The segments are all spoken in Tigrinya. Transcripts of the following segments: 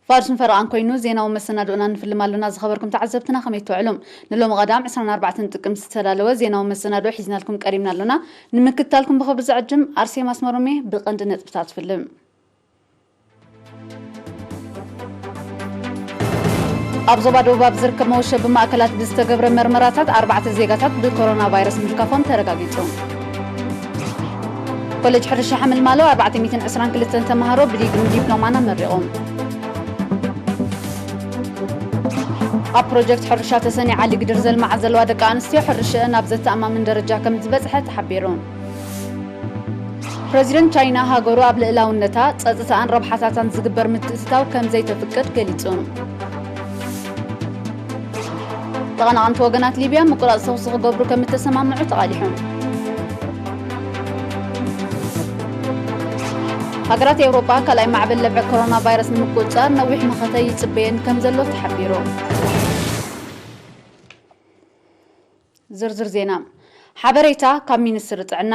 ፋርስን ፈረቓን ኮይኑ ዜናዊ መሰናድኦና ንፍልም ኣሎና። ዝኸበርኩም ተዓዘብትና ከመይ ትውዕሉ? ንሎሚ ቀዳም ዕስራን ኣርባዕተን ጥቅምቲ ዝተዳለወ ዜናዊ መሰናድኦ ሒዝናልኩም ቀሪብና ኣሎና። ንምክትታልኩም ብኽብሪ ዝዕጅም ኣርሴማ ኣስመሮም እየ። ብቐንዲ ነጥብታት ፍልም። ኣብ ዞባ ደቡብ ኣብ ዝርከብ መወሸቢ ማእከላት ብዝተገብረ መርመራታት ኣርባዕተ ዜጋታት ብኮሮና ቫይረስ ምልካፎም ተረጋጊጹ። ኮሌጅ ሕርሻ ሓመልማሎ ኣርባዕተ ሚእትን ዕስራን ክልተን ተምሃሮ ብዲግሪን ዲፕሎማን ኣመሪቖም። ኣብ ፕሮጀክት ሕርሻ ተሰኒዓ ልግድር ዘልማዓ ዘለዋ ደቂ ኣንስትዮ ሕርሽአን ኣብ ዘተኣማምን ደረጃ ከም ዝበጽሐ ተሓቢሩ። ፕረዚደንት ቻይና ሃገሩ ኣብ ልእላውነታ፣ ጸጥታኣን ረብሓታታን ዝግበር ምትእትታው ከም ዘይተፍቅድ ገሊጹ። ተቐናቐንቲ ወገናት ሊብያ ምቁራጽ ተኹሲ ክገብሩ ከም እተሰማምዑ ተቓሊሖም። ሃገራት ኤውሮጳ ካልኣይ ማዕበል ለብዒ ኮሮና ቫይረስ ንምቁጽጻር ነዊሕ መኸተ ይጽበየን ከም ዘሎ ተሓቢሩ። ዝርዝር ዜና። ሓበሬታ ካብ ሚኒስትሪ ጥዕና።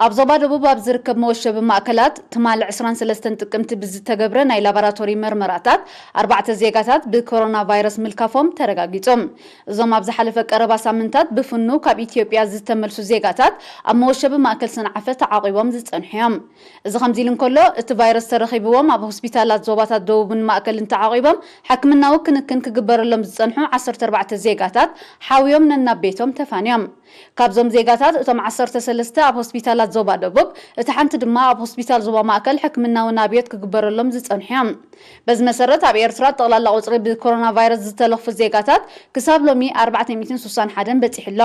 ኣብ ዞባ ደቡብ ኣብ ዝርከብ መወሸቢ ማእከላት ትማሊ ዕስራን ሰለስተን ጥቅምቲ ብዝተገብረ ናይ ላቦራቶሪ መርመራታት ኣርባዕተ ዜጋታት ብኮሮና ቫይረስ ምልካፎም ተረጋጊጾም። እዞም ኣብ ዝሓለፈ ቀረባ ሳምንታት ብፍኑ ካብ ኢትዮጵያ ዝተመልሱ ዜጋታት ኣብ መወሸቢ ማእከል ሰንዓፈ ተዓቒቦም ዝጸንሑ እዮም። እዚ ከምዚ ኢሉ እንከሎ፣ እቲ ቫይረስ ተረኺብዎም ኣብ ሆስፒታላት ዞባታት ደቡብን ማእከልን ተዓቒቦም ሕክምናዊ ክንክን ክግበረሎም ዝጸንሑ ዓሰርተ ኣርባዕተ ዜጋታት ሓውዮም ነናብ ቤቶም ተፋንዮም። ካብዞም ዜጋታት እቶም ዓሰርተ ሰለስተ ኣብ ሆስፒታላት ዞባ ደቡብ፣ እታ ሓንቲ ድማ ኣብ ሆስፒታል ዞባ ማእከል ሕክምናዊ ናብዮት ክግበረሎም ዝጸንሑ እዮም። በዚ መሰረት ኣብ ኤርትራ ጠቕላላ ቁጽሪ ብኮሮና ቫይረስ ዝተለኽፉ ዜጋታት ክሳብ ሎሚ ኣርባዕተ ሚእትን ስሳን ሓደን በጺሑ ኣሎ።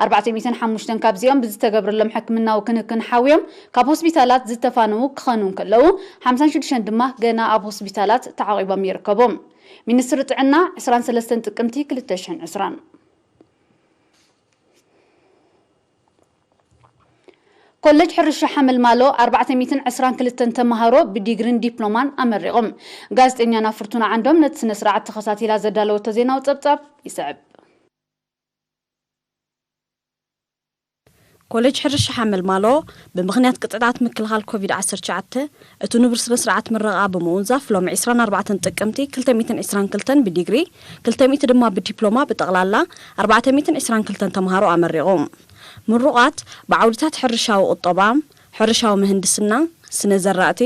ኣርባዕተ ሚእትን ሓሙሽተን ካብዚኦም ብዝተገብረሎም ሕክምናዊ ክንክን ሓውዮም ካብ ሆስፒታላት ዝተፋነዉ ክኸኑ እንከለዉ፣ ሓምሳን ሽዱሽተን ድማ ገና ኣብ ሆስፒታላት ተዓቒቦም ይርከቡ። ሚኒስትሪ ጥዕና ዕስራን ሰለስተን ጥቅምቲ ክልተ ሽሕን ዕስራን። ኮሌጅ ሕርሻ ሓመልማሎ ኣርባዕተ ሚእትን ዕስራን ክልተን ተምሃሮ ብዲግሪን ዲፕሎማን ኣመሪቖም። ጋዜጠኛና ፍርቱና ዓንዶም ነቲ ስነ ስርዓት ተኸታቲላ ዘዳለወቶ ዜናዊ ጸብጻብ ይስዕብ። ኮሌጅ ሕርሻ ሓመልማሎ ብምኽንያት ቅጥዕታት ምክልኻል ኮቪድ ዓሰርተ ትሽዓተ እቲ ንቡር ስነ ስርዓት ምረቓ ብምውንዛፍ ሎሚ ዕስራን ኣርባዕተን ጥቅምቲ ክልተ ሚእትን ዕስራን ክልተን ብዲግሪ፣ ክልተ ሚእቲ ድማ ብዲፕሎማ ብጠቕላላ ኣርባዕተ ሚእትን ዕስራን ክልተን ተምሃሮ ኣመሪቑ። ምሩቓት ብዓውድታት ሕርሻዊ ቁጠባ፣ ሕርሻዊ ምህንድስና፣ ስነ ዘራእቲ፣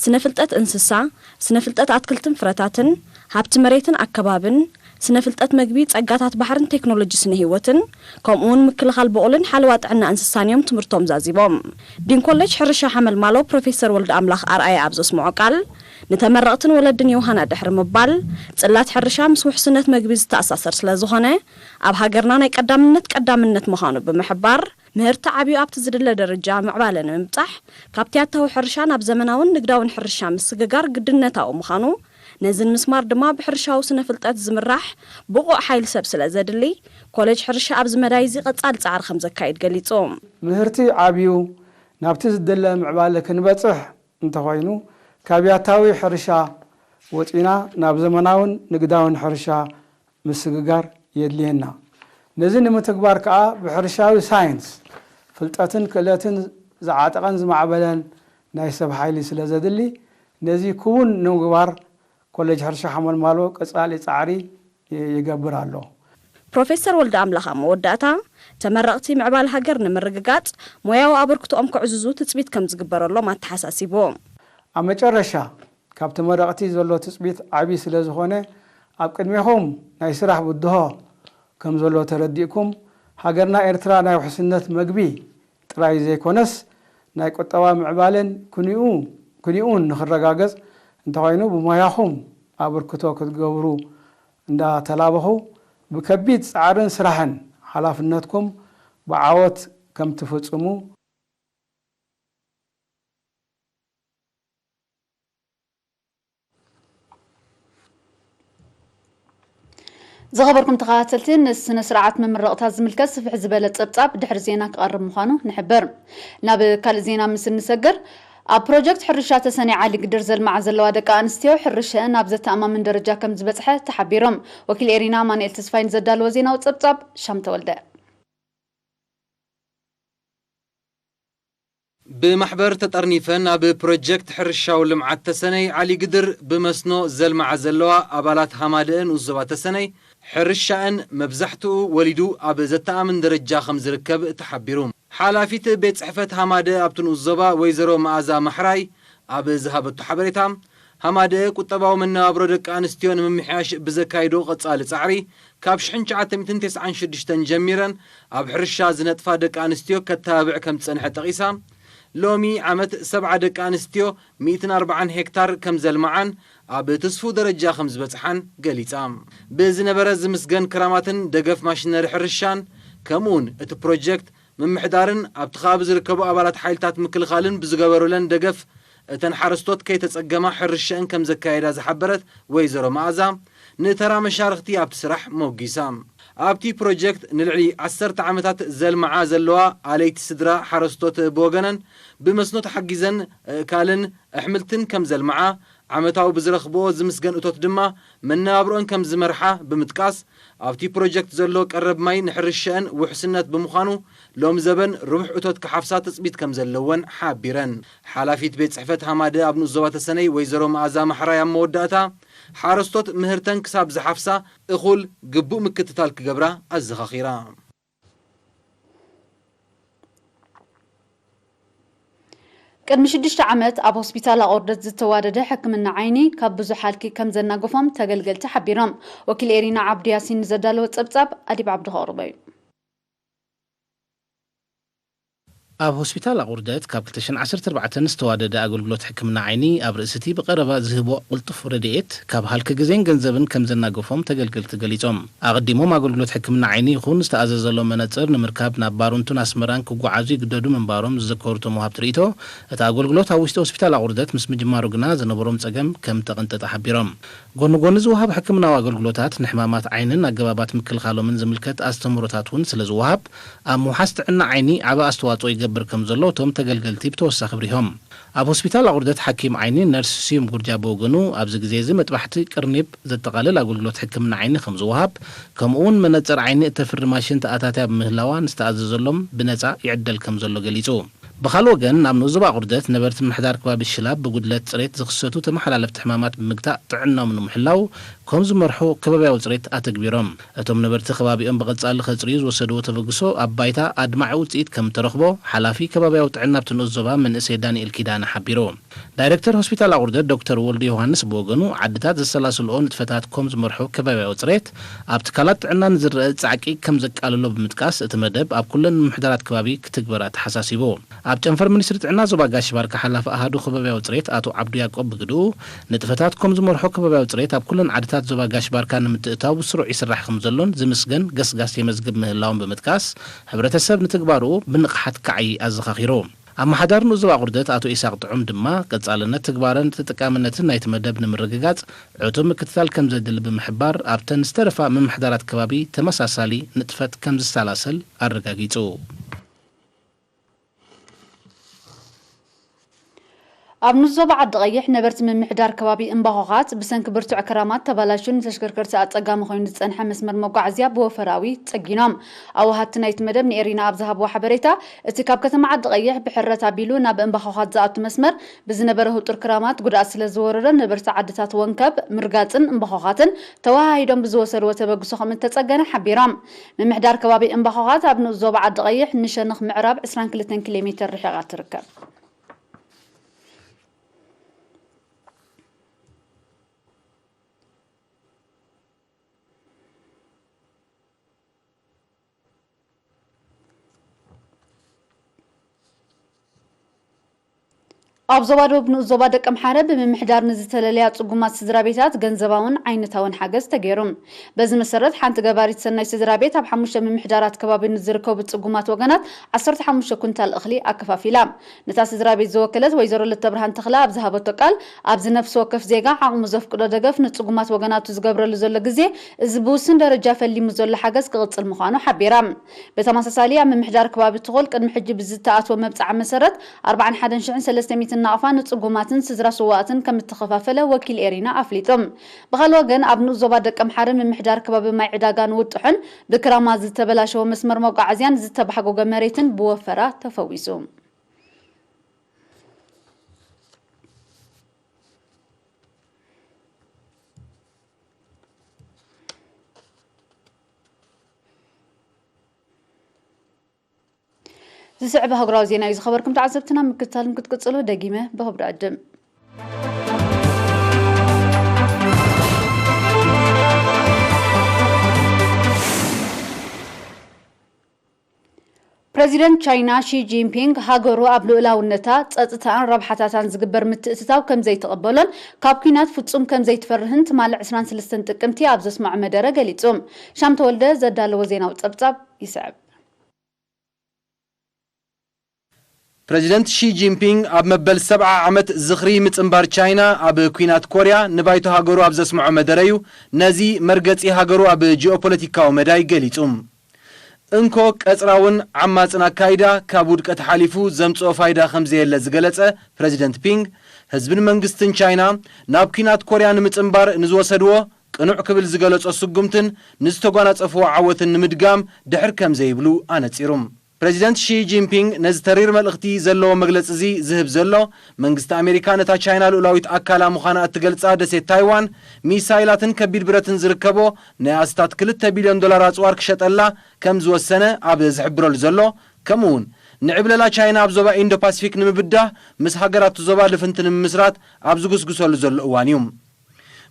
ስነ ፍልጠት እንስሳ፣ ስነ ፍልጠት ኣትክልትን ፍረታትን፣ ሃብቲ መሬትን ኣከባብን፣ ስነ ፍልጠት መግቢ፣ ጸጋታት ባሕርን ቴክኖሎጂ ስነ ህይወትን፣ ከምኡ እውን ምክልኻል ብቑልን ሓለዋ ጥዕና እንስሳን እዮም ትምህርቶም ዛዚቦም። ዲን ኮሌጅ ሕርሻ ሓመልማሎ ፕሮፌሰር ወልደ ኣምላኽ ኣርኣያ ኣብ ዘስምዖ ቃል፣ ንተመረቕትን ወለድን ዮሃና ድሕሪ ምባል፣ ጽላት ሕርሻ ምስ ውሕስነት መግቢ ዝተኣሳሰር ስለ ዝኾነ፣ ኣብ ሃገርና ናይ ቀዳምነት ቀዳምነት ምዃኑ ብምሕባር፣ ምህርቲ ዓብዩ ኣብቲ ዝድለ ደረጃ ምዕባለ ንምብጻሕ፣ ካብቲ ያታዊ ሕርሻ ናብ ዘመናውን ንግዳውን ሕርሻ ምስግጋር ግድነታዊ ምዃኑ፣ ነዚ ንምስማር ድማ ብሕርሻዊ ስነ ፍልጠት ዝምራሕ ብቑዕ ሓይሊ ሰብ ስለ ዘድሊ፣ ኮሌጅ ሕርሻ ኣብዚ መዳይ እዚ ቀጻሊ ጻዕሪ ከም ዘካይድ ገሊጹ። ምህርቲ ዓብዩ ናብቲ ዝድለ ምዕባለ ክንበጽሕ እንተኾይኑ፣ ካብ ያታዊ ሕርሻ ወጺና ናብ ዘመናውን ንግዳውን ሕርሻ ምስግጋር የድልየና። ነዚ ንምትግባር ከኣ ብሕርሻዊ ሳይንስ ፍልጠትን ክእለትን ዝዓጠቐን ዝማዕበለን ናይ ሰብ ሓይሊ ስለ ዘድሊ፣ ነዚ ክውን ንምግባር ኮሌጅ ሕርሻ ሓመልማሎ ቀጻሊ ጻዕሪ ይገብር ኣሎ። ፕሮፌሰር ወልደ ኣምላኽ ኣብ መወዳእታ፣ ተመረቕቲ ምዕባለ ሃገር ንምርግጋጽ ሞያዊ ኣበርክቶኦም ከዕዝዙ ትጽቢት ከም ዝግበረሎም ኣተሓሳሲቡ። ኣብ መጨረሻ፣ ካብ ተመረቕቲ ዘሎ ትጽቢት ዓቢ ስለ ዝኾነ፣ ኣብ ቅድሜኹም ናይ ስራሕ ብድሆ ከም ዘሎ ተረዲእኩም፣ ሃገርና ኤርትራ ናይ ውሕስነት መግቢ ጥራይ ዘይኮነስ፣ ናይ ቁጠባ ምዕባለን ክንዩ-፣ ክንዩኡን ንኽረጋገጽ እንተኾይኑ፣ ብሞያኹም ኣበርክቶ ክትገብሩ እንዳተላበኹ፣ ብከቢድ ጻዕርን ስራሕን ሓላፍነትኩም ብዓወት ከም ትፍጽሙ ዝኸበርኩም ተኸታተልቲ፣ ንስነ ስርዓት ምምረቕታ ዝምልከት ስፍሕ ዝበለ ጸብጻብ ድሕሪ ዜና ክቐርብ ምዃኑ ንሕብር። ናብ ካልእ ዜና ምስ እንሰግር፣ ኣብ ፕሮጀክት ሕርሻ ተሰነይ ዓሊ ግድር ዘልማዓ ዘለዋ ደቂ ኣንስትዮ ሕርሸአን ኣብ ዘተኣማምን ደረጃ ከም ዝበጽሐ ተሓቢሮም። ወኪል ኤሪና ኣማኑኤል ተስፋይ ንዘዳለዎ ዜናዊ ጸብጻብ ሻም ተወልደ። ብማሕበር ተጠርኒፈን ኣብ ፕሮጀክት ሕርሻዊ ልምዓት ተሰነይ ዓሊ ግድር ብመስኖ ዘልማዓ ዘለዋ ኣባላት ሃማደአን ንኡስ ዞባ ተሰነይ፣ ሕርሻአን መብዛሕትኡ ወሊዱ ኣብ ዘተኣምን ደረጃ ከም ዝርከብ ተሓቢሩ። ሓላፊት ቤት ጽሕፈት ሃማደ ኣብቲ ንኡስ ዞባ ወይዘሮ መኣዛ ማሕራይ ኣብ ዝሃበቶ ሓበሬታ፣ ሃማደ ቁጠባዊ መነባብሮ ደቂ ኣንስትዮ ንምምሕያሽ ብዘካይዶ ቀጻሊ ጻዕሪ፣ ካብ ሽሕን ትሽዓተ ሚእትን ተስዓን ሽዱሽተን ጀሚረን ኣብ ሕርሻ ዝነጥፋ ደቂ ኣንስትዮ ከተባብዕ ከም ዝጸንሐ ጠቒሳ፣ ሎሚ ዓመት ሰብዓ ደቂ ኣንስትዮ ሚእትን ኣርባዓን ሄክታር ከም ዘልምዓን ኣብ ትስፉው ደረጃ ከም ዝበጽሓን ገሊጻ። ብዝነበረ ዝምስገን ክራማትን ደገፍ ማሽነሪ ሕርሻን፣ ከምኡውን እቲ ፕሮጀክት ምምሕዳርን ኣብቲ ከባቢ ዝርከቡ ኣባላት ሓይልታት ምክልኻልን ብዝገበሩለን ደገፍ፣ እተን ሓረስቶት ከይተጸገማ ሕርሸአን ከም ዘካየዳ ዝሓበረት ወይዘሮ መኣዛ፣ ንተራ መሻርኽቲ ኣብቲ ስራሕ ሞጊሳ። ኣብቲ ፕሮጀክት ንልዕሊ ዓሰርተ ዓመታት ዘልምዓ ዘለዋ ኣለይቲ ስድራ ሓረስቶት ብወገነን፣ ብመስኖ ተሓጊዘን ኣእካልን ኣሕምልትን ከም ዘልምዓ፣ ዓመታዊ ብዝረኽብኦ ዝምስገን እቶት ድማ መነባብሮአን ከም ዝመርሓ ብምጥቃስ፣ ኣብቲ ፕሮጀክት ዘሎ ቀረብ ማይ ንሕርሸአን ውሕስነት ብምዃኑ፣ ሎም ዘበን ርቡሕ እቶት ክሓፍሳ ትጽቢት ከም ዘለወን ሓቢረን። ሓላፊት ቤት ጽሕፈት ሃማደ ኣብ ንኡስ ዞባ ተሰነይ ወይዘሮ መኣዛ ማሕራይ ኣብ መወዳእታ፣ ሓረስቶት ምህርተን ክሳብ ዝሓፍሳ እኹል ግቡእ ምክትታል ክገብራ ኣዘኻኺራ። ቅድሚ ሽዱሽተ ዓመት ኣብ ሆስፒታል ኣቑርደት ዝተዋደደ ሕክምና ዓይኒ ካብ ብዙሕ ሃልኪ ከም ዘናገፎም ተገልገልቲ ሓቢሮም። ወኪል ኤሪና ዓብዱ ያሲን ንዘዳለወ ጸብጻብ ኣዲብ ዓብዱ ከቕርቦ እዩ። ኣብ ሆስፒታል ኣቑርደት ካብ ክልተ ሽሕን ዓሰርተ ኣርባዕተን ዝተዋደደ ኣገልግሎት ሕክምና ዓይኒ ኣብ ርእሲ እቲ ብቐረባ ዝህቦ ቅልጡፍ ረድኤት ካብ ሃልኪ ግዜን ገንዘብን ከም ዘናገፎም ተገልገልቲ ገሊጾም። ኣቐዲሞም ኣገልግሎት ሕክምና ዓይኒ ይኹን ዝተኣዘዘሎም መነጽር ንምርካብ ናብ ባሩንቱን ኣስመራን ክጓዓዙ ይግደዱ ምንባሮም ዝዘከሩ እቶም ወሃብቲ ርእይቶ፣ እቲ ኣገልግሎት ኣብ ውሽጢ ሆስፒታል ኣቑርደት ምስ ምጅማሩ ግና ዝነበሮም ጸገም ከም ተቐንጠጠ ሓቢሮም። ጎኒ ጎኒ ዝወሃብ ሕክምናዊ ኣገልግሎታት ንሕማማት ዓይንን ኣገባባት ምክልኻሎምን ዝምልከት ኣስተምህሮታት እውን ስለ ዝወሃብ፣ ኣብ ምውሓስ ጥዕና ዓይኒ ዓቢ ኣስተዋጽኦ ይገብር ከም ዘሎ እቶም ተገልገልቲ ብተወሳኺ ኣብሪሆም። ኣብ ሆስፒታል ኣቑርደት ሓኪም ዓይኒ ነርስ ስዩም ጉርጃ ብወገኑ፣ ኣብዚ ግዜ እዚ መጥባሕቲ ቅርኒብ ዘጠቓልል ኣገልግሎት ሕክምና ዓይኒ ከም ዝወሃብ፣ ከምኡ እውን መነጽር ዓይኒ እተፍሪ ማሽን ተኣታትያ ብምህላዋ ንዝተኣዘዘሎም ብነጻ ይዕደል ከም ዘሎ ገሊጹ። ብኻልእ ወገን፣ ናብ ንኡስ ዞባ ኣቑርደት ነበርቲ ምምሕዳር ከባቢ ሽላብ ብጉድለት ጽሬት ዝኽሰቱ ተመሓላለፍቲ ሕማማት ብምግታእ ጥዕናኦም ንምሕላው ከም ዝመርሑ ከባብያዊ ጽሬት ኣተግቢሮም። እቶም ነበርቲ ከባቢኦም ብቐጻሊ ከጽርዩ ዝወሰድዎ ተበግሶ ኣብ ባይታ ኣድማዒ ውጽኢት ከም እተረኽቦ ሓላፊ ከባብያዊ ጥዕና ኣብቲ ንኡስ ዞባ መንእሰይ ዳንኤል ኪዳነ ሓቢሩ። ዳይሬክተር ሆስፒታል ኣቑርደት ዶክተር ወልዱ ዮሃንስ ብወገኑ፣ ዓድታት ዘሰላስልኦ ንጥፈታት ከም ዝመርሑ ከባብያዊ ጽሬት ኣብ ትካላት ጥዕና ንዝረአ ጻዕቂ ከም ዘቃልሎ ብምጥቃስ፣ እቲ መደብ ኣብ ኩለን ምምሕዳራት ከባቢ ክትግበር ኣተሓሳሲቡ። ኣብ ጨንፈር ሚኒስትሪ ጥዕና ዞባ ጋሽ ባርካ ሓላፊ ኣሃዱ ከባብያዊ ጽሬት ኣቶ ዓብዱ ያቆብ ብግድኡ፣ ንጥፈታት ከም ዝመርሖ ከባብያዊ ጽሬት ኣብ ኩለን ዓድታት ዞባ ጋሽ ባርካ ንምትእታው ብስሩዕ ይስራሕ ከም ዘሎን ዝምስገን ገስጋስ የመዝግብ ምህላውን ብምጥቃስ፣ ሕብረተሰብ ንትግባርኡ ብንቕሓት ክዓዪ ኣዘኻኺሩ። ኣመሓዳሪ ንኡስ ዞባ ኣቑርደት ኣቶ ኢሳቕ ጥዑም ድማ፣ ቀጻልነት ትግባረን ተጠቃምነትን ናይቲ መደብ ንምርግጋጽ ዕቱብ ምክትታል ከም ዘድሊ ብምሕባር፣ ኣብተን ዝተረፋ ምምሕዳራት ከባቢ ተመሳሳሊ ንጥፈት ከም ዝሰላሰል ኣረጋጊጹ። ኣብ ንኡስ ዞባ ዓዲ ቀይሕ ነበርቲ ምምሕዳር ከባቢ እምባኾኻት ብሰንኪ ብርቱዕ ክራማት ተባላሹ ንተሽከርከርቲ ኣጸጋሚ ኮይኑ ዝጸንሐ መስመር መጓዓዝያ ብወፈራዊ ጸጊኖም። ኣወሃድቲ ናይቲ መደብ ንኤሪና ኣብ ዝሃብዎ ሓበሬታ፣ እቲ ካብ ከተማ ዓዲ ቀይሕ ብሕረት ኣቢሉ ናብ እምባኾኻት ዝኣቱ መስመር ብዝነበረ ህጡር ክራማት ጉድኣት ስለ ዝወረዶ ነበርቲ ዓድታት ወንከብ፣ ምርጋጽን እምባኾኻትን ተወሃሂዶም ብዝወሰድዎ ተበግሶ ከም እተጸገነ ሓቢሮም። ምምሕዳር ከባቢ እምባኾኻት ኣብ ንኡስ ዞባ ዓዲ ቀይሕ ንሸነኽ ምዕራብ ዕስራን ክልተን ኪሎ ሜተር ርሒቓ ትርከብ። ኣብ ዞባ ደቡብ ንኡስ ዞባ ደቀምሓረ ብምምሕዳር ንዝተለለያ ጽጉማት ስድራ ቤታት ገንዘባውን ዓይነታውን ሓገዝ ተገይሩ። በዚ መሰረት ሓንቲ ገባሪት ሰናይ ስድራ ቤት ኣብ ሓሙሽተ ምምሕዳራት ከባቢ ንዝርከቡ ጽጉማት ወገናት ዓሰርተ ሓሙሽተ ኩንታል እኽሊ ኣከፋፊላ። ነታ ስድራ ቤት ዝወከለት ወይዘሮ ለተብርሃን ተኽለ ኣብ ዝሃበቶ ቃል፣ ኣብዚ ነፍሲ ወከፍ ዜጋ ዓቕሙ ዘፍቅዶ ደገፍ ንጽጉማት ወገናቱ ዝገብረሉ ዘሎ ግዜ፣ እዚ ብውሱን ደረጃ ፈሊሙ ዘሎ ሓገዝ ክቕጽል ምዃኑ ሓቢራ። ብተመሳሳሊ፣ ኣብ ምምሕዳር ከባቢ ትኹል ቅድሚ ሕጂ ብዝተኣትወ መብጽዓ መሰረት ኣርባዓን ሓደን ሽሕን ሰለስተ ሚእትን ናቕፋ ንጽጉማትን ስድራ ስዋኣትን ከም እተኸፋፈለ ወኪል ኤሪና ኣፍሊጡ። ብኻልእ ወገን፣ ኣብ ንኡስ ዞባ ደቀምሓረ ምምሕዳር ከባቢ ማይ ዕዳጋን ውጥሑን ብክራማት ዝተበላሸወ መስመር መጓዓዝያን ዝተባሕጎገ መሬትን ብወፈራ ተፈዊሱ። ዝስዕብ ኣህጉራዊ ዜና እዩ ዝኸበርኩም ተዓዘብትና፣ ምክትታልኩም ክትቅጽሉ ደጊመ ብኽብሪ ዕድም። ፕረዚደንት ቻይና ሺ ጂንፒንግ ሃገሩ ኣብ ልኡላውነታ፣ ጸጥታኣን ረብሓታታን ዝግበር ምትእትታው ከም ዘይትቕበሎን ካብ ኲናት ፍጹም ከም ዘይትፈርህን ትማሊ ዕስራን ሰለስተን ጥቅምቲ ኣብ ዘስምዖ መደረ ገሊጹ። ሻም ተወልደ ዘዳለዎ ዜናዊ ጸብጻብ ይስዕብ። ፕረዚደንት ሺ ጂንፒንግ ኣብ መበል ሰብዓ ዓመት ዝኽሪ ምጽንባር ቻይና ኣብ ኲናት ኮርያ ንባይቶ ሃገሩ ኣብ ዘስምዖ መደረዩ፣ ነዚ መርገጺ ሃገሩ ኣብ ጂኦፖለቲካዊ መዳይ ገሊጹ። እንኮ ቀጽራውን ዓማጽን ኣካይዳ ካብ ውድቀት ሓሊፉ ዘምጽኦ ፋይዳ ከም ዘየለ ዝገለጸ ፕረዚደንት ፒንግ፣ ህዝብን መንግስትን ቻይና ናብ ኲናት ኮርያ ንምጽንባር ንዝወሰድዎ ቅኑዕ ክብል ዝገለጾ ስጉምትን ንዝተጓናጸፍዎ ዓወትን ንምድጋም ድሕር ከም ዘይብሉ ኣነጺሩ። ፕረዚደንት ሺ ጂንፒንግ ነዚ ተሪር መልእኽቲ ዘለዎ መግለጺ እዚ ዝህብ ዘሎ፣ መንግስቲ ኣሜሪካ ነታ ቻይና ልኡላዊት ኣካላ ምዃና እትገልጻ ደሴት ታይዋን፣ ሚሳይላትን ከቢድ ብረትን ዝርከቦ ናይ ኣስታት ክልተ ቢልዮን ዶላር ኣጽዋር ክሸጠላ ከም ዝወሰነ ኣብ ዝሕብረሉ ዘሎ፣ ከምኡውን ንዕብለላ ቻይና ኣብ ዞባ ኢንዶ ፓሲፊክ ንምብዳህ ምስ ሃገራት ዞባ ልፍንቲ ንምምስራት ኣብ ዝጉስጉሰሉ ዘሎ እዋን እዩ።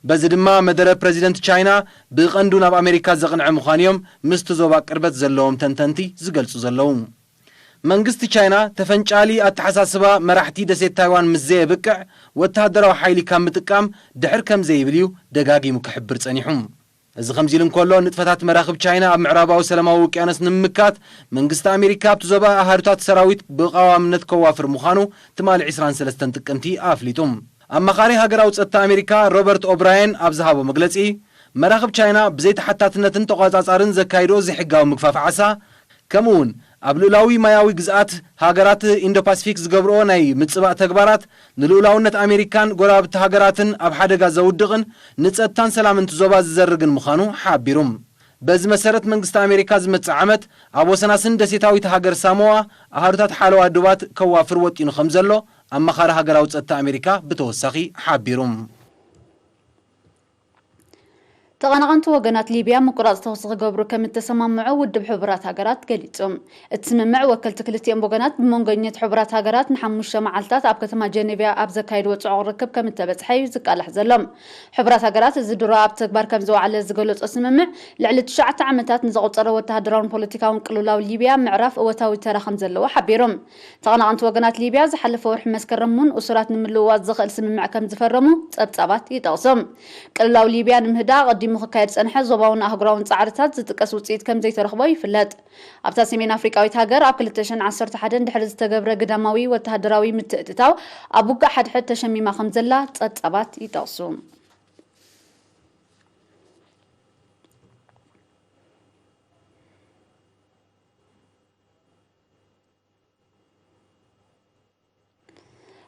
በዚ ድማ መደረ ፕረዚደንት ቻይና ብቐንዱ ናብ ኣሜሪካ ዘቕንዐ ምዃኑ እዮም ምስቲ ዞባ ቅርበት ዘለዎም ተንተንቲ ዝገልጹ ዘለዉ። መንግስቲ ቻይና ተፈንጫሊ ኣተሓሳስባ መራሕቲ ደሴት ታይዋን ምስ ዘየብቅዕ፣ ወተሃደራዊ ሓይሊ ካብ ምጥቃም ድሕር ከም ዘይብል እዩ ደጋጊሙ ክሕብር ጸኒሑ። እዚ ከምዚ ኢሉ እንከሎ፣ ንጥፈታት መራኽብ ቻይና ኣብ ምዕራባዊ ሰላማዊ ውቅያኖስ ንምምካት፣ መንግስቲ ኣሜሪካ ኣብቲ ዞባ ኣሃዱታት ሰራዊት ብቐዋምነት ከዋፍር ምዃኑ ትማሊ ዕስራን ሰለስተን ጥቅምቲ ኣፍሊጡ። ኣማኻሪ ሃገራዊ ጸጥታ ኣሜሪካ ሮበርት ኦብራየን ኣብ ዝሃቦ መግለጺ፣ መራኽብ ቻይና ብዘይተሓታትነትን ተቖጻጻርን ዘካይድኦ ዘይሕጋዊ ምግፋፍ ዓሳ፣ ከምኡውን ኣብ ልኡላዊ ማያዊ ግዝኣት ሃገራት ኢንዶ ፓሲፊክ ዝገብርኦ ናይ ምጽባእ ተግባራት ንልኡላውነት ኣሜሪካን ጎረባብቲ ሃገራትን ኣብ ሓደጋ ዘውድቕን ንጸጥታን ሰላምን እቲ ዞባ ዝዘርግን ምዃኑ ሓቢሩ። በዚ መሰረት መንግስቲ ኣሜሪካ ዝመጽእ ዓመት ኣብ ወሰናስን ደሴታዊት ሃገር ሳሞዋ ኣሃዱታት ሓለዋ ዶባት ከዋፍር ወጢኑ ከም ዘሎ ኣማኻሪ ሃገራዊ ጸጥታ ኣሜሪካ ብተወሳኺ ሓቢሩ። ተቐናቐንቲ ወገናት ሊብያ ምቁራጽ ተኹሲ ክገብሩ ከም እተሰማምዑ ውድብ ሕቡራት ሃገራት ገሊጹ። እቲ ስምምዕ ወከልቲ ክልቲኦም ወገናት ብመንጎኛት ሕቡራት ሃገራት ንሓሙሽተ መዓልታት ኣብ ከተማ ጀኔቭያ ኣብ ዘካየድዎ ጽዑቕ ርክብ ከም እተበጽሐ እዩ ዝቃላሕ ዘሎ። ሕቡራት ሃገራት እዚ ድሮ ኣብ ተግባር ከም ዝወዓለ ዝገለጾ ስምምዕ፣ ልዕሊ ትሽዓተ ዓመታት ንዘቑጸረ ወተሃደራውን ፖለቲካውን ቅልውላው ሊብያ ምዕራፍ እወታዊ ተራ ከም ዘለዎ ሓቢሩ። ተቐናቐንቲ ወገናት ሊብያ ዝሓለፈ ወርሒ መስከረም እውን እሱራት ንምልውዋጥ ዘኽእል ስምምዕ ከም ዝፈረሙ ጸብጻባት ይጠቕሱ። ቅልውላው ሊብያ ንምህዳእ ኣቐዲሙ ክካየድ ዝጸንሐ ዞባውን ኣህጉራውን ጻዕርታት ዝጥቀስ ውጽኢት ከም ዘይተረኽቦ ይፍለጥ። ኣብታ ሰሜን ኣፍሪቃዊት ሃገር ኣብ ክልተ ሽሕን ዓሰርተ ሓደን ድሕሪ ዝተገብረ ግዳማዊ ወተሃደራዊ ምትእትታው ኣብ ውግእ ሓድሕድ ተሸሚማ ከም ዘላ ጸብጻባት ይጠቕሱ።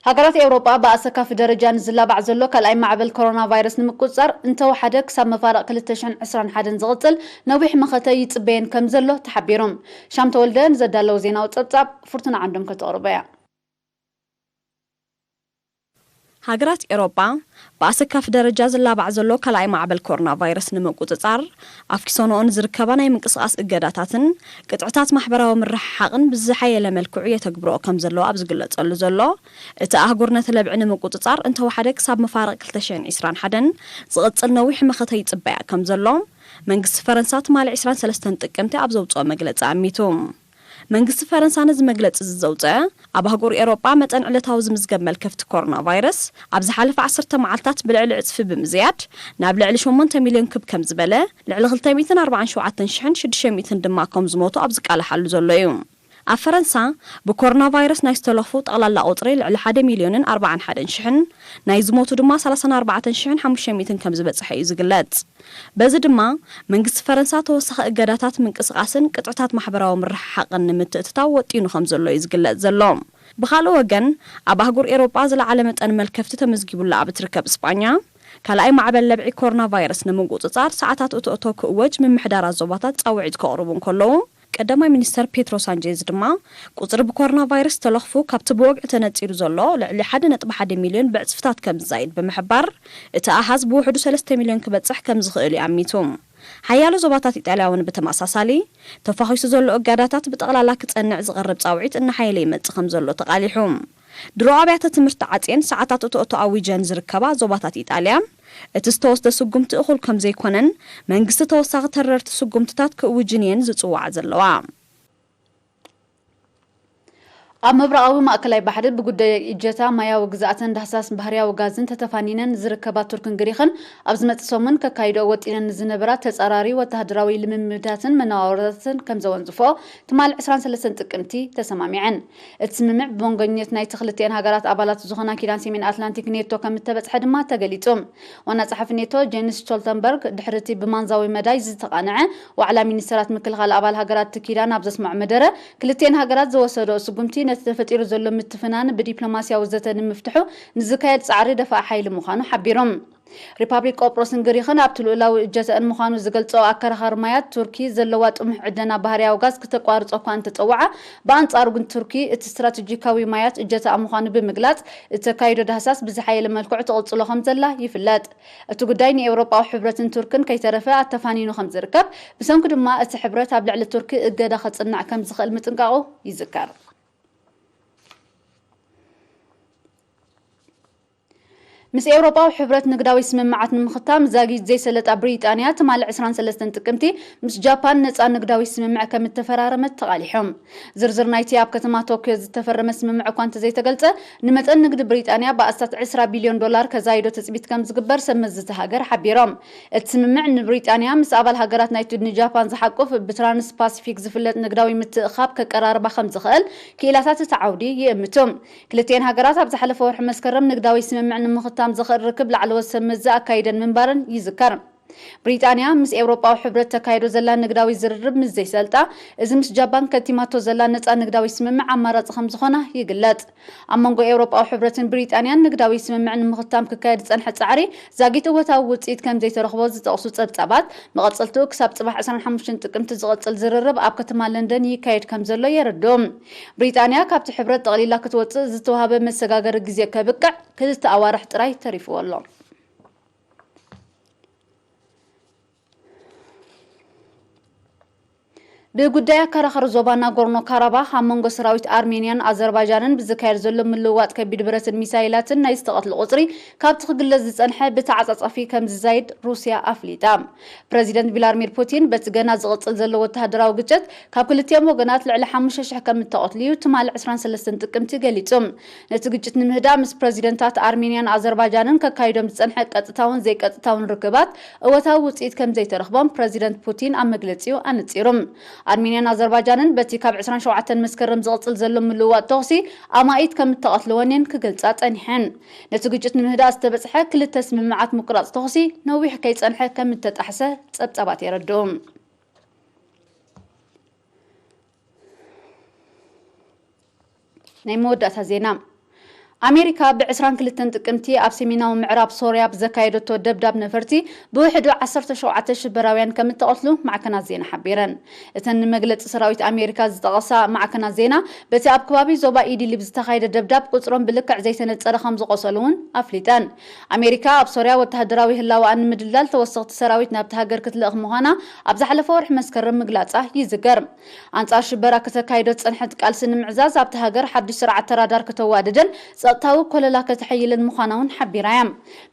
ሃገራት ኤውሮጳ ብኣሰካፊ ደረጃ ንዝላባዕ ዘሎ ካልኣይ ማዕበል ኮሮና ቫይረስ ንምቁጽጻር እንተወሓደ ክሳብ መፋርቕ ክልተ ሽሕን ዕስራን ሓደን ዝቕጽል ነዊሕ መኸተ ይጽበየን ከም ዘሎ ተሓቢሩ። ሻም ተወልደ ንዘዳለወ ዜናዊ ጸብጻብ ፍርቱና ዓንዶም ከተቕርቦ እያ። ሃገራት ኤውሮጳ ብኣሰካፊ ደረጃ ዝላባዕ ዘሎ ካልኣይ ማዕበል ኮሮና ቫይረስ ንምቁጽጻር ኣፍኪሶንኦ ንዝርከባ ናይ ምንቅስቓስ እገዳታትን ቅጥዕታት ማሕበራዊ ምርሕሓቕን ብዝሓየለ መልክዑ የተግብርኦ ከም ዘለዋ ኣብ ዝግለጸሉ ዘሎ፣ እቲ ኣህጉር ነቲ ለብዒ ንምቁጽጻር እንተወሓደ ክሳብ መፋርቕ ክልተ ሽሕን ዕስራን ሓደን ዝቕጽል ነዊሕ መኸተ ይጽበያ ከም ዘሎ መንግስቲ ፈረንሳ ትማሊ ዕስራን ሰለስተን ጥቅምቲ ኣብ ዘውጽኦ መግለጺ ኣሚቱ። መንግስቲ ፈረንሳ ነዚ መግለጺ እዚ ዘውጽአ፣ ኣብ ኣህጉር ኤውሮጳ መጠን ዕለታዊ ዝምዝገብ መልከፍቲ ኮሮና ቫይረስ ኣብ ዝሓለፈ ዓሰርተ መዓልታት ብልዕሊ ዕጽፊ ብምዝያድ ናብ ልዕሊ ሸሞንተ ሚልዮን ክብ ከም ዝበለ፣ ልዕሊ ክልተ ሚእትን ኣርባዓን ሸውዓተን ሽሕን ሽዱሽተ ሚእትን ድማ ከም ዝሞቱ ኣብ ዝቃላሓሉ ዘሎ እዩ። ኣብ ፈረንሳ ብኮሮና ቫይረስ ናይ ዝተለኽፉ ጠቕላላ ቁጽሪ ልዕሊ ሓደ ሚልዮንን ኣርባዓን ሓደን ሽሕን፣ ናይ ዝሞቱ ድማ ሰላሳን ኣርባዕተን ሽሕን ሓሙሽተ ሚእትን ከም ዝበጽሐ እዩ ዝግለጽ። በዚ ድማ መንግስቲ ፈረንሳ ተወሳኺ እገዳታት ምንቅስቓስን ቅጥዕታት ማሕበራዊ ምርሕሓቕን ንምትእትታው ወጢኑ ከም ዘሎ እዩ ዝግለጽ ዘሎ። ብኻልእ ወገን፣ ኣብ ኣህጉር ኤውሮጳ ዝለዓለ መጠን መልከፍቲ ተመዝጊቡላ ኣብ እትርከብ እስጳኛ፣ ካልኣይ ማዕበል ለብዒ ኮሮና ቫይረስ ንምቁጽጻር ሰዓታት እቶ እቶ ክእወጅ ምምሕዳራት ዞባታት ጻውዒት ከቕርቡ እንከለዉ፣ ቀዳማይ ሚኒስተር ፔድሮ ሳንቼዝ ድማ፣ ቁጽሪ ብኮሮና ቫይረስ ዝተለኽፉ ካብቲ ብወግዒ ተነጺሩ ዘሎ ልዕሊ ሓደ ነጥቢ ሓደ ሚልዮን ብዕጽፍታት ከም ዝዛይድ ብምሕባር፣ እቲ ኣሃዝ ብውሕዱ ሰለስተ ሚልዮን ክበጽሕ ከም ዝኽእል እዩ ኣሚቱ። ሓያሎ ዞባታት ኢጣልያ እውን ብተመሳሳሊ፣ ተፋኺሱ ዘሎ እገዳታት ብጠቕላላ ክጸንዕ ዝቐርብ ጻውዒት እናሓየለ ይመጽእ ከም ዘሎ ተቓሊሑ። ድሮ ኣብያተ ትምህርቲ ዓጽየን ሰዓታት እቶ እቶ ኣዊጀን ዝርከባ ዞባታት ኢጣልያ፣ እቲ ዝተወስደ ስጉምቲ እኹል ከም ዘይኮነን፣ መንግስቲ ተወሳኺ ተረርቲ ስጉምትታት ክእውጅን እየን ዝጽውዓ ዘለዋ። ኣብ ምብራቓዊ ማእከላይ ባሕሪ ብጉዳይ እጀታ ማያዊ ግዝኣትን ዳህሳስ ባህርያዊ ጋዝን ተተፋኒነን ዝርከባ ቱርክን ግሪኽን፣ ኣብ ዝመጽእ ሰሙን ከካይድኦ ወጢነን ዝነበራ ተጻራሪ ወተሃደራዊ ልምምዳትን መነባብሮታትን ከም ዘወንዝፍኦ ትማሊ ዕስራን ሰለስተን ጥቅምቲ ተሰማሚዐን። እቲ ስምምዕ ብመንጎኝነት ናይቲ ክልቲኤን ሃገራት ኣባላት ዝኾና ኪዳን ሰሜን ኣትላንቲክ ኔቶ ከም እተበጽሐ ድማ ተገሊጹ። ዋና ጸሓፊ ኔቶ ጄንስ ስቶልተንበርግ፣ ድሕሪ እቲ ብማንዛዊ መዳይ ዝተቓንዐ ዋዕላ ሚኒስተራት ምክልኻል ኣባል ሃገራት እቲ ኪዳን ኣብ ዘስምዖ መደረ፣ ክልቲኤን ሃገራት ዝወሰድኦ ስጉምቲ ነቲ ተፈጢሩ ዘሎ ምትፍናን ብዲፕሎማስያዊ ዘተ ንምፍትሑ ንዝካየድ ጻዕሪ ደፋኢ ሓይሊ ምዃኑ ሓቢሮም። ሪፓብሊክ ቆጵሮስን ግሪኽን ኣብቲ ልኡላዊ እጀተአን ምዃኑ ዝገልጸኦ ኣከራኻሪ ማያት ቱርኪ ዘለዋ ጥሙሕ ዕደና ባህርያዊ ጋዝ ክተቋርጾ እኳ እንተጸውዓ፣ ብኣንጻሩ ግን ቱርኪ እቲ ስትራተጂካዊ ማያት እጀተኣ ምዃኑ ብምግላጽ፣ እተካይዶ ዳህሳስ ብዝሓየለ መልክዑ ትቕጽሎ ከም ዘላ ይፍለጥ። እቲ ጉዳይ ንኤውሮጳዊ ሕብረትን ቱርክን ከይተረፈ ኣተፋኒኑ ከም ዝርከብ፣ ብሰንኩ ድማ እቲ ሕብረት ኣብ ልዕሊ ቱርኪ እገዳ ከጽንዕ ከም ዝኽእል ምጥንቃቑ ይዝከር። ምስ ኤውሮጳዊ ሕብረት ንግዳዊ ስምምዓት ንምኽታም ዛጊት ዘይሰለጣ ብሪጣንያ ትማሊ ዕስራን ሰለስተን ጥቅምቲ ምስ ጃፓን ነጻ ንግዳዊ ስምምዕ ከም እተፈራረመት ተቓሊሖም። ዝርዝር ናይቲ ኣብ ከተማ ቶክዮ ዝተፈረመ ስምምዕ እኳ እንተዘይተገልጸ፣ ንመጠን ንግዲ ብሪጣንያ ብኣስታት ዕስራ ቢልዮን ዶላር ከዛይዶ ትጽቢት ከም ዝግበር ሰብ መዚ እታ ሃገር ሓቢሮም። እቲ ስምምዕ ንብሪጣንያ ምስ ኣባል ሃገራት ናይቱ ንጃፓን ዝሓቁፍ ብትራንስ ፓሲፊክ ዝፍለጥ ንግዳዊ ምትእኻብ ከቀራርባ ከም ዝኽእል ክኢላታት እቲ ዓውዲ ይእምቱ። ክልቲኤን ሃገራት ኣብ ዝሓለፈ ወርሒ መስከረም ንግዳዊ ስምምዕ ንምኽታም ዝኽእል ርክብ ላዕለዎት ሰብ መዚ ኣካይደን ምንባረን ይዝከር። ብሪጣንያ ምስ ኤውሮጳዊ ሕብረት ተካይዶ ዘላ ንግዳዊ ዝርርብ ምስ ዘይሰልጣ፣ እዚ ምስ ጃፓን ከቲማቶ ዘላ ነጻ ንግዳዊ ስምምዕ ኣማራጺ ከም ዝኾና ይግለጽ። ኣብ መንጎ ኤውሮጳዊ ሕብረትን ብሪጣንያን ንግዳዊ ስምምዕ ንምኽታም ክካየድ ዝጸንሐ ጻዕሪ ዛጊት እወታዊ ውጽኢት ከም ዘይተረኽቦ ዝጠቕሱ ጸብጻባት፣ መቐጸልትኡ ክሳብ ጽባሕ ዕስራን ሓሙሽተን ጥቅምቲ ዝቕጽል ዝርርብ ኣብ ከተማ ለንደን ይካየድ ከም ዘሎ የረድኡ። ብሪጣንያ ካብቲ ሕብረት ጠቕሊላ ክትወጽእ ዝተዋህበ መሰጋገሪ ግዜ ከብቅዕ ክልተ ኣዋርሕ ጥራይ ተሪፍዎ ኣሎ። ብጉዳይ ኣከራኻሪ ዞባ ናጎርኖ ካራባኽ ኣብ መንጎ ሰራዊት ኣርሜንያን ኣዘርባይጃንን ብዝካየድ ዘሎ ምልውዋጥ ከቢድ ብረትን ሚሳይላትን ናይ ዝተቐትሉ ቁጽሪ ካብቲ ክግለጽ ዝጸንሐ ብተዓጻጻፊ ከም ዝዛይድ ሩስያ ኣፍሊጣ። ፕረዚደንት ቪላድሚር ፑቲን በቲ ገና ዝቕጽል ዘሎ ወተሃደራዊ ግጭት ካብ ክልቲኦም ወገናት ልዕሊ ሓሙሽተ ሽሕ ከም እተቐትሉ እዩ ትማሊ ዕስራን ሰለስተን ጥቅምቲ ገሊጹ። ነቲ ግጭት ንምህዳእ ምስ ፕረዚደንታት ኣርሜንያን ኣዘርባይጃንን ከካይዶም ዝጸንሐ ቀጥታውን ዘይቀጥታውን ርክባት እወታዊ ውጽኢት ከም ዘይተረኽቦም ፕረዚደንት ፑቲን ኣብ መግለጺኡ ኣነጺሩ። ኣርሜንያን ኣዘርባይጃንን በቲ ካብ ዕስራን ሸውዓተን መስከረም ዝቕጽል ዘሎ ምልውዋጥ ተኹሲ ኣማኢት ከም እተቐትለወን እየን ክገልጻ ጸኒሐን። ነቲ ግጭት ንምህዳእ ዝተበጽሐ ክልተ ስምምዓት ምቁራጽ ተኹሲ ነዊሕ ከይጸንሐ ከም እተጣሕሰ ጸብጻባት የረድኡ። ናይ መወዳእታ ዜና። ኣሜሪካ ብዕስራን ክልተን ጥቅምቲ ኣብ ሰሜናዊ ምዕራብ ሶርያ ብዘካየደቶ ደብዳብ ነፈርቲ ብውሕዱ ዓሰርተ ሸውዓተ ሽበራውያን ከም እተቐትሉ ማዕከናት ዜና ሓቢረን። እተን ንመግለጺ ሰራዊት ኣሜሪካ ዝጠቐሳ ማዕከናት ዜና፣ በቲ ኣብ ከባቢ ዞባ ኢድሊብ ዝተኻየደ ደብዳብ ቁጽሮም ብልክዕ ዘይተነጸረ ከም ዝቖሰሉ እውን ኣፍሊጠን። ኣሜሪካ ኣብ ሶርያ ወተሃደራዊ ህላወኣ ንምድልዳል ተወሰኽቲ ሰራዊት ናብቲ ሃገር ክትልእኽ ምዃና ኣብ ዝሓለፈ ወርሒ መስከረም ምግላጻ ይዝከር። ኣንጻር ሽበራ ከተካይዶ ዝጸንሐት ቃልሲ ንምዕዛዝ ኣብቲ ሃገር ሓድሽ ስርዓት ተራዳር ከተዋድድን ጸጥታዊ ኮለላ ከተሐይልን ምዃና እውን ሓቢራ እያ።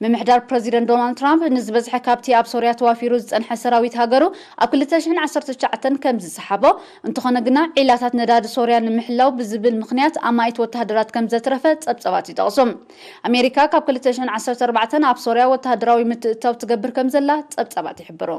ምምሕዳር ፕረዚደንት ዶናልድ ትራምፕ ንዝበዝሐ ካብቲ ኣብ ሶርያ ተዋፊሩ ዝጸንሐ ሰራዊት ሃገሩ ኣብ ክልተ ሽሕን ዓሰርተ ትሽዓተን ከም ዝሰሓቦ፣ እንተኾነ ግና ዒላታት ነዳዲ ሶርያ ንምሕላው ብዝብል ምኽንያት ኣማኢት ወተሃደራት ከም ዘትረፈ ጸብጻባት ይጠቕሱ። ኣሜሪካ ካብ ክልተ ሽሕን ዓሰርተ ኣርባዕተን ኣብ ሶርያ ወተሃደራዊ ምትእትታው ትገብር ከም ዘላ ጸብጻባት ይሕብሩ።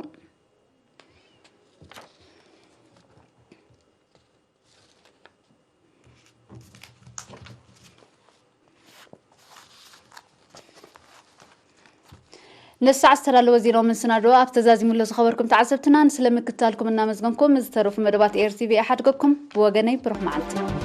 ነዚ ሰዓት ዝተዳለወ ዜናዊ መሰናድኦ ኣብ ተዛዚሙሎ ዝኸበርኩም ተዓዘብትና ንስለ ምክትታልኩም እናመስገንኩም፣ ዝተረፉ መደባት ኤር ቲ ቪ ይሓድገኩም። ብወገነይ ብሩኽ መዓልቲ።